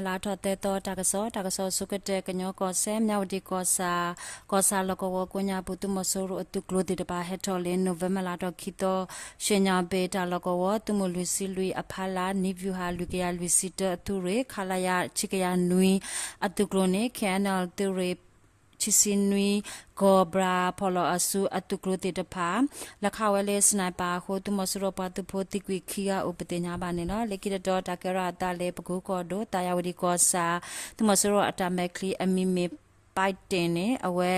လါထီၣ်သၢသီတၢ်ကစီၣ်, တၢ်ကစီၣ်အဆိကတၢၢ် ကညီကီၢ်စဲၣ် မၠၣ်ဝတံၣ်ကီၢ်ဆၣ်, ကီၢ်ဆၣ်လီၢ်ကဝီၤကိးညါပူၤ သုးမီၤစိရိၤအသုးကျိၤသ့ၣ်တဖၣ်ဟဲထီၣ်လၢ နိၣ်ဝ့ဘၢၣ်လါထီၣ်ခံသီ ရွှ့ၣ်ညါဘ့ၣ်တၢ်လီၢ်ကဝီၤ သုးမုၢ်လွံၢ်ဆံလွံၢ်အဖီလာ် နံၣ်ပျူၤဟၣ်လွံၢ်ကယၤလွံၢ်ဆံတၢအသုးရ့ၣ် ခလရ ဆံကယၤနွံ အသုးကျိၤန့ၣ် ခ့ၣ်အဲၣ်အဲၣ် သုးရ့ၣ် ဆံဆံနွံ ကီၢ်ဘြၣ်ဖီၣ်လီၤအစုအသုးကျိၤသ့ၣ်တဖၣ် လဲၤခးဝဲလၢ sniper အဃိ သုးမီၤစိရိၤပှၤသုးဖိသံကွံာ်ခံဂၤအိၣ်ပသ့ၣ်ညါဘၣ်န့ၣ်လီၤ. လၢခံတတီၤတၢ်ကဲထီၣ်အသးလၢ ပကိကီၢ်ဒိၣ် သၣ်ယၤဝတံၣ်ကီၢ်ဆၣ် သုးမီၤစိရိၤအတၢ်မဲာ်ချံအမံၤမ့ၢ် ပၢ်တ့ၣ်န့ၣ် အဝဲ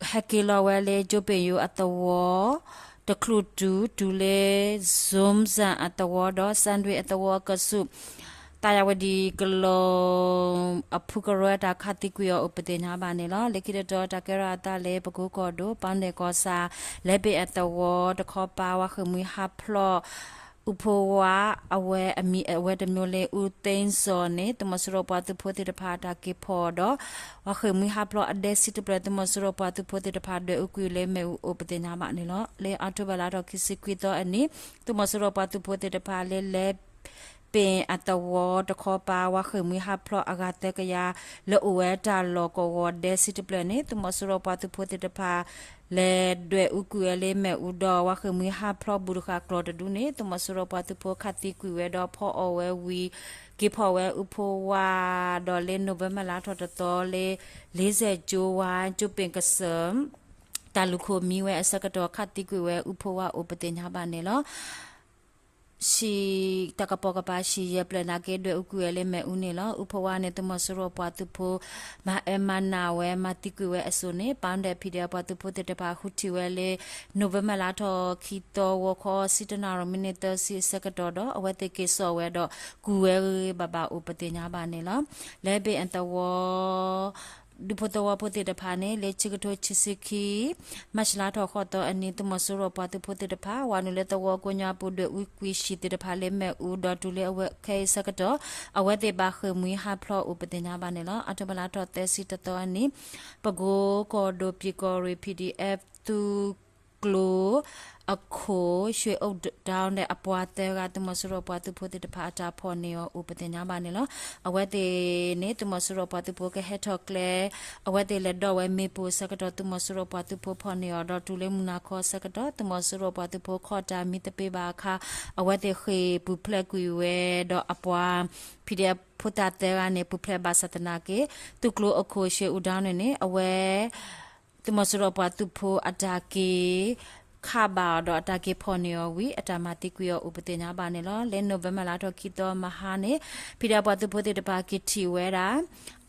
ဟဲက့ၤလီၤဝဲလၢ ကၠိပ့ၣ်ယိၤအသဝီ တချုးတုၤ တုၤလၢ ဇိမၣ်စၣ်အသဝီဒီး စၣ်ဒွံၣ်အသဝီအကဆူး သၣ်ယၤဝတံၣ်ကလီၤ အဖုကရၢတၢ်ခးသံကွံာ်အီၤအိၣ်ပသ့ၣ်ညါဘၣ်န့ၣ်လီၤ. လၢခံတတီၤတၢ်ကဲထီၣ်အသးလၢ ပကိကီၢ်ဒိၣ် ပၣ်ဒဲၣ်ကီၢ်ဆၣ် လဲၤဘ့ၣ်အသဝီတခီပၤ ဝၤဃ့ၢ်မှံဟးဖျိး အူဖိဝါ အဝဲအမံၤအဝဲတမံၤလၢ အူသ့စီၤန့ၣ် သုးမီၤစိရိၤပှၤသုးဖိသ့ၣ်တဖၣ်အတၢ်က့ၤဖီၣ်ဒီး ဝၤဃ့ၢ်မှံဟးဖျိးအဒဲစံတဖျၢၣ် သုးမီၤစိရိၤပှၤသုးဖိသ့ၣ်တဖၣ်ဒွဲၣ်အူကွံာ်လၢမ့ၣ်အူအိၣ်ပသ့ၣ်ညါဘၣ်န့ၣ်လီၤ. လၢအီးထိဘၢၣ်လါထီၣ်ခံဆံခွံသီအနံၤ သုးမီၤစိရိၤပှၤသုးဖိသ့ၣ်တဖၣ်လၢလဲၤ ပ့ၣ်အသဝီတခီပၤ ဝၤဃ့ၢ်မှံဟးဖျိးအဂၤသၢကယၤ လၢအိၣ်ဝဲတၢ်လီၢ်ကဝီၤဒဲစံတဖျၢၣ်န့ၣ် သုးမီၤစိရိၤပှၤသုးဖိသ့ၣ်တဖၣ် လဲၤဒွဲၣ်အူကွံာ်ဝဲလၢမ့ၣ်အူဒီး ဝၤဃ့ၢ်မှံဟးဖျိးဘူးတဃာ်ကျိၤတဒူန့ၣ် သုးမီၤစိရိၤပှၤသုးဖိခးသံကွံာ်ဝဲဒီးဖီအီၣ်ဝဲဝံၤ က့ၤဖီၣ်ဝဲအူဖိဝါ ဒီးလၢနိၣ်ဝ့ဘၢၣ်လါထီၣ်တသီလၢ လ့စဲၣ်ကၠိဝါ ကၠိပ့ၣ်ကစၢၢ် တၢ်လူၢ်ခိၣ်မံဝဲအဆၢကတီၢ် ခးသံကွံာ်ဝဲအူဖိဝါအိၣ်ပသ့ၣ်ညါဘၣ်န့ၣ်လီၤ. တၢ်ကပီၤကပၤ ဆံယဲၢ်ဖျၢၣ်နာ်က့ ဒွဲၣ်အူကွံာ်ဝဲလၢမ့ၣ်အူန့ၣ်လီၤ. အူဖိဝါန့ၣ် သုးမီၤစိရိၤပှၤသုးဖိ မၤအၢမၤနးဝဲ မၤသံကွံာ်ဝဲအစိၣ်န့ၣ် ပၣ်ဒဲၣ် ဖံဒဲၣ် ပှၤသုးဖိသ့ၣ်တဖၣ် ဃုထံၣ်ဝဲလၢ နိၣ်ဝ့ဘၢၣ်လါထီၣ်ခံသီ ဂီၤခီ ဆံတနၣ်ရံၣ် မံးနံးသၢဆံအဆၢကတီၢ်ဒီး အဝဲသ့ၣ်က့ၤစိာ်ဝဲဒီး ကူၣ်ဝဲဂ့ၤဂ့ၤဘၣ်ဘၣ်အိၣ်ပသ့ၣ်ညါဘၣ်န့ၣ်လီၤ. လဲၤဘ့ၣ်အသဝီ ဒူဖိသဝီဖိသ့ၣ်တဖၣ်န့ၣ် လၢဆံကထိခံဆံခံ မၢ်ၡးလါထီၣ်ဃိးသီအနံၤ သုးမီၤစိရိၤပှၤသုးဖိသ့ၣ်တဖၣ် ဝၤနုာ်လၢသဝီကိးညါပူၤ ဒွဲၣ်အူကွံာ်ဆံၣ်သ့ၣ်တဖၣ်လၢမ့ၣ်အူဒီးတုၤလၢအဝဲခဲအံၤဆၢကတီၢ် အဝဲသ့ၣ်ဘၣ်ဃ့ၢ်မှံဟးဖျိးအိၣ်ပသ့ၣ်ညါဘၣ်န့ၣ်လီၤ. အီးထိဘၢၣ်လါထီၣ်သၢဆံတသီအနံၤ ပကိကီၢ်ဒိၣ် ပၠံၣ်ကီၢ်ရ့ၣ် PDF သုးကျိၤအခိၣ် ရွှ့ၣ်အိၣ်ဒီးအပှၤသၢဂၤ သုးမီၤစိရိၤပှၤသုးဖိသ့ၣ်တဖၣ်အတၢ်ဖီၣ်န့ၢ်အီၤအိၣ်ပသ့ၣ်ညါဘၣ်န့ၣ်လီၤ. အဝဲသ့ၣ်န့ၣ် သုးမီၤစိရိၤပှၤသုးဖိကဟဲထီၣ်ကျဲ အဝဲသ့ၣ်လဲၤဒိးဝဲမ့ၣ်ပိၢ်အဆၢကတီၢ် သုးမီၤစိရိၤပှၤသုးဖိဖီၣ်န့ၢ်အီၤဒီးတုၤလၢမုၢ်နၤခီအဆၢကတီၢ် သုးမီၤစိရိၤပှၤသုးဖိခီၣ်တၢ်မံသပ့ၤဘၣ်အခါ အဝဲသ့ၣ်ဃ့ၢ်ပူၤဖျဲးကွံာ်ဝဲဒီးအပှၤ PDF ဖိသၣ်သၢဂၤန့ၣ် ပူၤဖျဲးဘၣ်ဆၣ်သနာ်က့ သုးကျိၤအခိၣ် ရွှ့ၣ်အိၣ်ဒီးန့ၣ်န့ၣ် အဝဲ သုးမီၤစိရိၤပှၤသုးဖိအတၢ်က့ၤခးဘၣ်အီၤဒီးအတၢ်က့ၤဖီၣ်န့ၢ်အီၤဝံၤ အတၢ်မၤသံကွံာ်အီၤအိၣ်ပသ့ၣ်ညါဘၣ်န့ၣ်လီၤ. လၢနိၣ်ဝ့ဘၢၣ်လါထီၣ်ခံသီမဟါန့ၣ် ဖံဒဲးပှၤသုးဖိသ့ၣ်တဖၣ်က့ၤထံၣ်ဝဲဒၣ်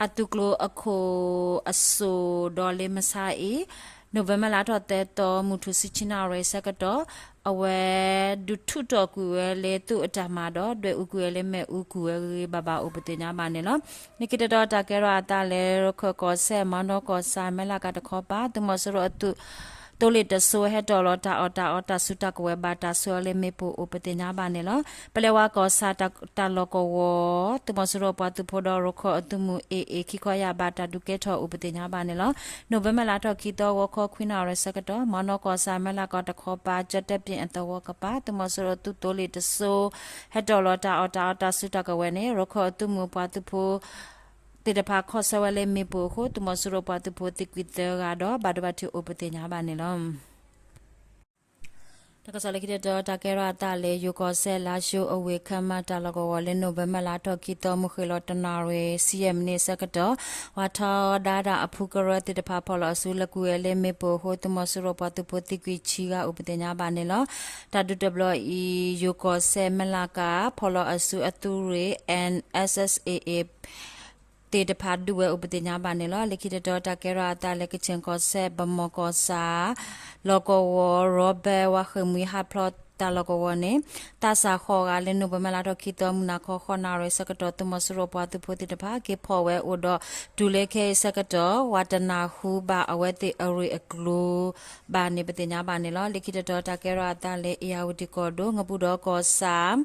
အသုးကျိၤအခိၣ်အစိၣ်ဒီးလၢမဆါအံၤ နိၣ်ဝ့ဘၢၣ်လါထီၣ်သၢသီ မုၢ်ထူၣ်ဆံဆံနၣ်ရံၣ်အဆၢကတီၢ် အဝဲဒုးထုးထီၣ်ကွံာ်ဝဲလၢသုးအတၢ်မၤဒီး ဒွဲၣ်အူကွံာ်ဝဲလၢမ့ၣ်အူ ကူၣ်ဝဲဂ့ၤဂ့ၤဘၣ်ဘၣ်အိၣ်ပသ့ၣ်ညါဘၣ်န့ၣ်လီၤ. လၢခံတတီၤတၢ်ကဲထီၣ်အသးလၢ ရခၢၣ်ကီၢ်စဲၣ် မၤနီၢ်ကီၢ်ဆၣ် မဲလးကးတခီပၤ သုးမီၤစိရိၤအသုး သိလ့ၣ်တစိၤ ဟဲတီၢ်လီၤတၢ်အီၣ်တၢ်အီတၢ်စုတၢ်ကဝဲၤဘၣ်တၢ်ဆှၢအီၤလၢမ့ၣ်ပိၢ်အိၣ်ပသ့ၣ်ညါဘၣ်န့ၣ်လီၤ. ပလဲၤဝါကီၢ်ဆၣ်တၢ်လီၢ်ကဝီၤ သုးမီၤစိရိၤပှၤသုးဖိဒီးရခၢၣ်အသုးမုၢ် AA ခံခီယၢ်ဘၣ်တၢ်ဒုးကဲထီၣ်အိၣ်ပသ့ၣ်ညါဘၣ်န့ၣ်လီၤ. နိၣ်ဝ့ဘၢၣ်လါထီၣ်ခံသီ ဂီၤခီခွံနၣ်ရံၣ်အဆၢကတီၢ် မၤနီၢ်ကီၢ်ဆၣ် မဲလးကးတခီပၤ ကၠီၣ်တဲၣ်ပၠ့ၣ်အသဝီကပၤ သုးမီၤစိရိၤသုးသိလ့ၣ်တစိၤ ဟဲတီၢ်လီၤတၢ်အီၣ်တၢ်အီတၢ်စုတၢ်ကဝဲၤန့ၣ် ရခၢၣ်အသုးမုၢ်ပှၤသုးဖိ သ့ၣ်တဖၣ်ခီဆၢဝဲလၢမ့ၣ်ပိၢ်အဃိ သုးမီၤစိရိၤပှၤသုးဖိသံကွံာ်သၢဂၤဒီး ဘၣ်ဒိဘၣ်ထံးအိၣ်ပသ့ၣ်ညါဘၣ်န့ၣ်လီၤ. တၢ်ကစီၣ်လၢခံတတီၤ တၢ်ကဲထီၣ်အသးလၢ ယိၤကီၢ်စဲၣ် လါၡိအဝ့ၢ်ခၢၣ်မၤတၢ်လီၢ်ကဝီၤလၢ နိၣ်ဝ့ဘၢၣ်လါထီၣ်ခံသီ မုၢ်ဃ့ၢ်လီၤတနၣ်ရံၣ် ဆံယဲၢ်မံးနံးအဆၢကတီၢ် ပှၤထီဒါတၢ်အဖုကရၢသ့ၣ်တဖၣ်ဖီၣ်လီၤအစု လဲၤကွံာ်ဝဲလၢမ့ၣ်ပိၢ်အဃိ သုးမီၤစိရိၤပှၤသုးဖိသံကွံာ်ဆံဂၤအိၣ်ပသ့ၣ်ညါဘၣ်န့ၣ်လီၤ. တၢ်ဒုးတဘျီအံၤ ယိၤကီၢ်စဲၣ် မဲလးကး ဖီၣ်လီၤအစုအသုးရ့ၣ် NSSAA သ့ၣ်တဖၣ်ဒုးဝဲအိၣ်ပသ့ၣ်ညါဘၣ်န့ၣ်လီၤ. လၢခံတတီၤ တၢ်ကဲထီၣ်အသးလၢ ကခၠ့ၣ်ကီၢ်စဲၣ် ဘမီၢ်ကီၢ်ဆၣ် လီၢ်ကဝီၤ ရီဘၢၣ် ဝၤဃ့ၢ်မှံဟးဖျိးတၢ်လီၢ်ကဝီၤန့ၣ် သးစၢ်ဃိးဂၤလၢ နိၣ်ဝ့ဘၢၣ်လါထီၣ်ခံသီ မုၢ်နၤခီဃိးနၣ်ရံၣ်အဆၢကတီၢ် သုးမီၤစိရိၤပှၤသုးဖိသ့ၣ်တဖၣ် က့ၤဖီၣ်ဝဲအိၣ်ဒီး တုၤလၢခဲအံၤအဆၢကတီၢ် ဝၤတနၢ်ဟူဘၣ်အဝဲသ့ၣ်အရ့ၣ်အကျိၤဘၣ်န့ၣ် ပသ့ၣ်ညါဘၣ်န့ၣ်လီၤ. လၢခံတတီၤ တၢ်ကဲထီၣ်အသးလၢ အ့ၣ်ယၣ်ဝတံၣ်ကီၢ်ဒိၣ် ငပုၢ်ဒီကီၢ်ဆၣ်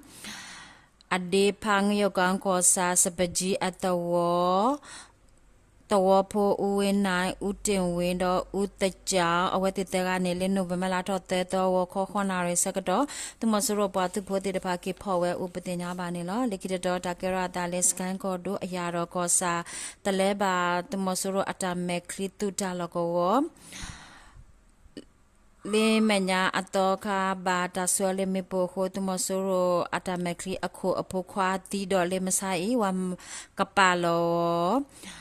အဒ့ဖး ငယိၣ်ကီၢ်ဆၣ် စပကၠံအသဝီ သဝီဖိ အူဝ့နၢၣ် အူတ့ၣ်ဝ့ ဒီးအူသကၠီ အဝဲသ့ၣ်သၢဂၤန့ၣ် လၢ November လါထီၣ်သၢသီ ဂီၤခီဃိးနၣ်ရံၣ်ဆၢကတီၢ် သုးမီၤစိရိၤပှၤသုးဖိသ့ၣ်တဖၣ် က့ၤဖီၣ်ဝဲအိၣ်ပသ့ၣ်ညါဘၣ်န့ၣ်လီၤ. လၢခံတတီၤ တၢ်ကဲထီၣ်အသးလၢ စကဲကီၢ်ဒိၣ်အယၤဒီးကီၢ်ဆၣ် တလဲၤဘၣ် သုးမီၤစိရိၤအတၢ်မဲာ်ချံသုးတၢ်လီၢ်ကဝီၤ လၢမဲာ်ညါအသီခါ ဘၣ်တၢ်ဆှၢလၢမ့ၣ်ပိၢ်အဃိ သုးမီၤစိရိၤအတၢ်မဲာ်ချံအခိၣ်အဖိခွါသံဒီး လၢမဆါအံၤ ဝဲကပာ်လီၤ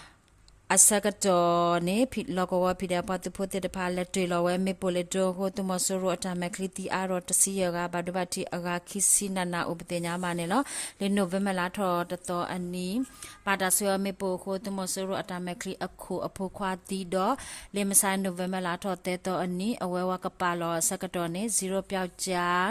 အဆၢကတီၢ်န့ၣ် လီၢ်ကဝီၤ ဖံးဒဲး အပှၤသုးဖိသ့ၣ်တဖၣ် လဲၤတ့ၢ်လီၤဝဲမ့ၣ်ပိၢ်လၢ drone အဃိ သုးမီၤစိရိၤအတၢ်မဲာ်ချံသံအါထီၣ်တဆံယဲၢ်ဂၤ ဘၣ်ဒိဘၣ်ထံးအဂၤခံဆံနးနး အိၣ်ပသ့ၣ်ညါဘၣ်န့ၣ်လီၤ. လၢ November လါထီၣ်တသီအနံၤ ဘၣ်တၢ်ဆှၢအီၤမ့ၣ်ပိၢ်အဃိ သုးမီၤစိရိၤအတၢ်မဲာ်ချံအခိၣ်အဖိခွါသံဒီး လၢမဆါ November လါထီၣ်သၢသီအနံၤ အဝဲဝဲကပာ်လီၤအဆၢကတီၢ်န့ၣ် zero ပျောက်ကျား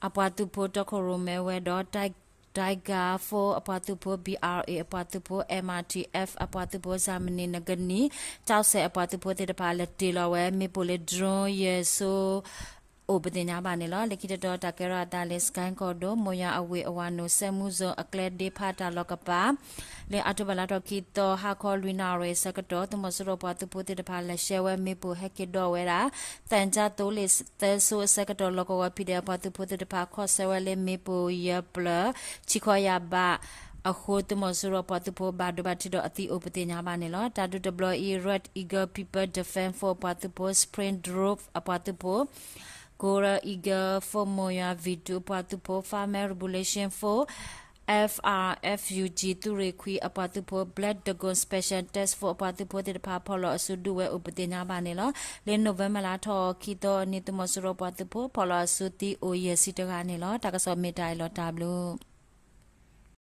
အပှၤသုးဖိ တီခိၣ်ရိၣ်မဲဝဲဒီး Tiger Force အပှၤသုးဖိ B R A အပှၤသုးဖိ M R T F အပှၤသုးဖိ Germany နကနံၣ် ကျောက်ဆည် အပှၤသုးဖိသ့ၣ်တဖၣ် လဲၤတ့ၢ်လီၤဝဲမ့ၣ်ပိၢ်လၢ drone ယဲၢ်စိ အိၣ်ပသ့ၣ်ညါဘၣ်န့ၣ်လီၤ. လၢခံတတီၤ တၢ်ကဲထီၣ်အသးလၢ စကဲကီၢ်ဒိၣ် မိၢ်ယွၤအဝ့ၢ်အဝၤနိၣ် စဲမူစိၤအကျဲဒ့ဖးတၢ်လီၢ်ကပၤ လၢအီးထိဘၢၣ်လါထီၣ်ခံသီ ဟါခီလွံၢ်နၣ်ရံၣ်ဆၢကတီၢ် သုးမီၤစိရိၤပှၤသုးဖိသ့ၣ်တဖၣ် လဲၤဆှၢဝဲမ့ၣ်ပိၢ် ဟဲက့ၤဒိးဝဲဒၣ် သဲကၠၢ်သိလ့ၣ်သၢစိအဆၢကတီၢ် လီၢ်ကဝီၤ ဖံးဒဲး အပှၤသုးဖိသ့ၣ်တဖၣ် ခီၣ်ဆၢဝဲလၢမ့ၣ်ပိၢ်ယဲၢ်ပျၢၤ ဆံခီယၢ်ဘးအဃိ သုးမီၤစိရိၤပှၤသုးဖိ ဘၣ်ဒိဘၣ်ထံးဒီးအသံအိၣ်ပသ့ၣ်ညါဘၣ်န့ၣ်လီၤ. တၢ်ဒုးတဘျီအံၤ Red Eagle People Defense Force အပှၤသုးဖိ Spring Drove အပှ�သုးဖိ Golden Eagle Force မိၢ်ယွၤ V two အပှၤသုးဖိ Farmer Revolution Force F R F U G သုးရ့ၣ်ခွံအပှၤသုးဖိ Black Dragon Special Task Force အပှၤသုးဖိသ့ၣ်တဖၣ် ဖီၣ်လီၤအစုဒုးဝဲအိၣ်ပသ့ၣ်ညါဘၣ်န့ၣ်လီၤ. လၢ November လါထီၣ်ခံသီအနံၤ သုးမီၤစိရိၤပှၤသုးဖိ ဖီၣ်လီၤအစုသံအိၣ်ယဲၢ်ဆံတဂၤန့ၣ်လီၤ. တၢ်ကစီၣ်မ့ၢ်တၢ်အံၤလီၤ တၢ်ဘျုး